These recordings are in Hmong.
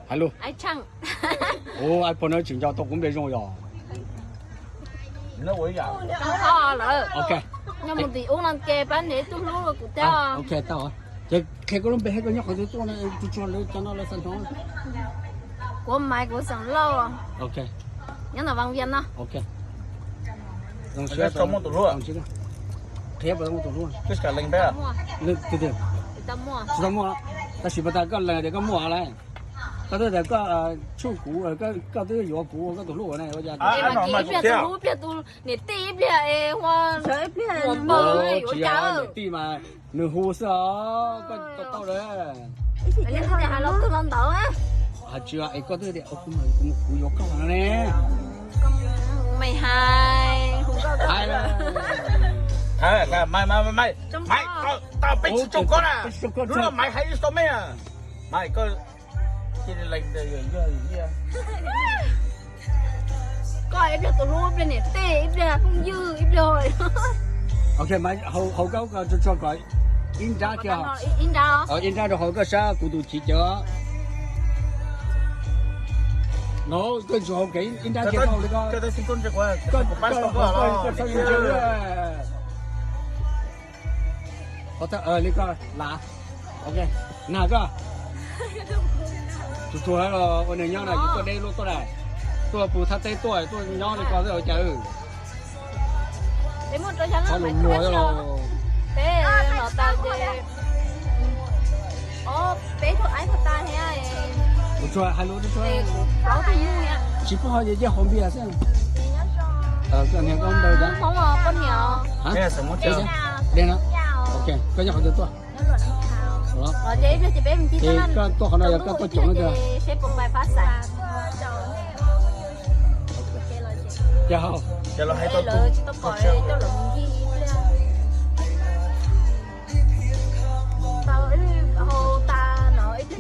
Hais lus. Ua, ai pog no tseem nco tau kuv npe zoo yog. Lawm. Ok. Nyob mus tim ub no ke pab niam ib tug hlub kuv thiab. Ok, tau. Ces qhia koj lub npe thiab koj nyob qhov twg tuaj no, tus tsuag lawv cov no lawv xeem Hmoob. Kuv Maiv, kuv xeem Lauj. Ok. Nyob ntawm Vaj Vias no. Ok. Qhia puas tau muaj tus hlub? Tsis tau muaj. Tsis tau muaj. Tab sis puas tas koj lees tias koj muaj lawm? Koj twb tias koj tshuj kuv, koj twb yuav kuv ua koj tus hlub na. Ib pliag tus hlub, ib pliag tus niam tij, ib pliag es ua niam tij mas nws hu xwb os, koj tau tau lawm. Hais tsis es koj twb tias kuv yuav koj no ne. Mej hais, hais, Maiv, Maiv, Maiv, Maiv, tau peb tsis tsoo koj na. Lub no Maiv hais ib tsis tau mej. Maiv, koj cia li lees tias yog, yog, yog. Koj ib pliag tus hlub, ib pliag niam tij, ib pliag phooj ywg, ib pliag. Ok, Maiv, hau koj tso tso kom ib nrab kiag. Ib nrab rau hauv koj sab kuv tus chiv cawv. No koj tsuas hau kev ib nrab kiag li ko. Koj txhob ntsia li ko las. Ok, nag koj. Tsuas tsuas los ua neeg nyob na, yus tuaj deb luaj tuaj daim, tuaj pw thaj teb tuaj, tuaj nyob li ko xwb ua cas. Txhob lus muag los. Peb los tau ces ob peb tug aib tag thiab. Tsuas hais lus tsuas. Tsis paub ho yeej haus npias xwb. Koj niag koj ntawd. Koj nyob qhov twg tuaj? Ces koj tuaj qhov no yog koj tuaj caum no tiag. Ces hais tau tus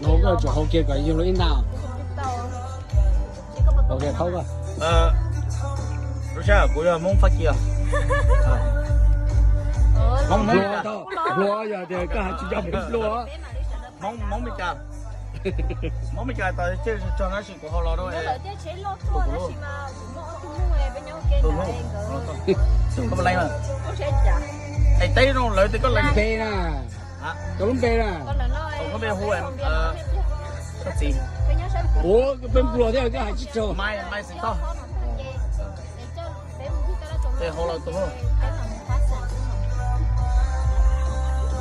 no koj tsuas hau kiag kom yog luag ib nta. Ok, thaub koj. Lub sij hawm kuv yog Hmoob Fab Kis. Hmoob, Hmoob Meskas. Hluas yog tias koj hais tsis nco Hmoob Hluas. Hmoob, Hmoob Meskas. Hmoob Meskas tau tseg tso tab sis kuv ho los rau. Tus hlub. Koj puas lees mas? Es teb no lawv tias koj lees npe na. Koj lub npe na. Koj npe hu txiv. Ua peb nplua thiab koj hais tsis raug. Mai, Mai Xeem Toj. Ces hau los tus.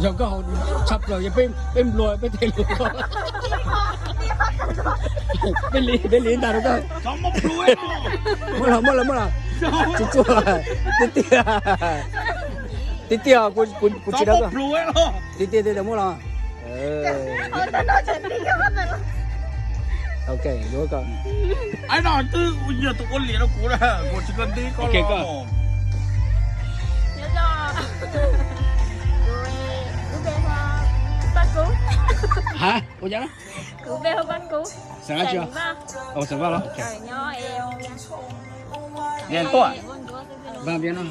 Yog koj hau tshaj plaws yog peb nplua peb tej lus. Peb li, peb li ntag rau koj. Muab los, muab los, muab los. Tsuag tsuag. Tib tiag. Tib tiag, kuv tsis dawb koj. Tib tiag, tib tiag, muab los. Ok, yuav koj. Ai no twb yog tus ua liam rau kuv na, kuv tsis koj ntib koj los. Ha, ua cas? Kuv npe hu Paj Kub. Xeem Vaj. Xeem Vaj los. Nyob es Vaj Vias no.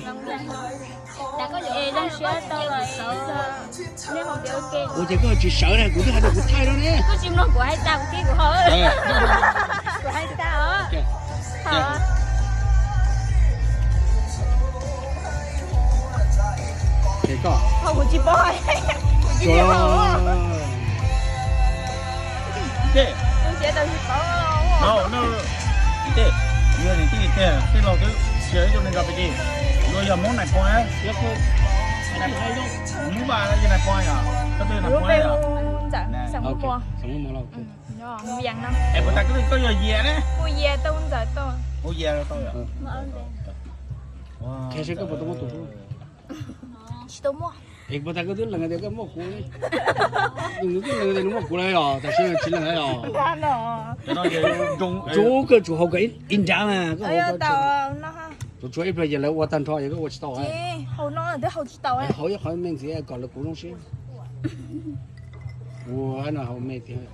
Es zoo siab tau los. Ua cas koj tsis sawv na, kuv twb hais tias kuv thaij no ne. Koj tsis mloog kuv hais tas kuv thiab kuv ho. Kuv hais tas os. Ho kuv tsis paub. Kuv tsis paub. Ces, no, no, ces, yog niam tij tiag, tij laug twb sia ib tug neeg nrog peb ces, luag yog Hmoob Nais Phoo, Hmoob Vaj yog Nais Phoo yom, koj twb yog Nais Phoo yom. Es puas tas koj yog Yias ne? Hu Yias tau yom. Qhia seb koj puas tau muaj tus hlub. Tsis tau muaj. Es puas tas koj twb lees tias koj muaj kuv ne? Nws twb lees tias nws muaj kuv lawm os, tam sim no tsis lees lawm os. Tsuas koj tsuas haus kom ib nrab mas koj haus kom tsuas ib pliag ces lawv ua tag nrho ces koj ua tsis tau. Haus ib qho me ntxiv kom lawv kuv zoo siab. Ua no haus me tiag.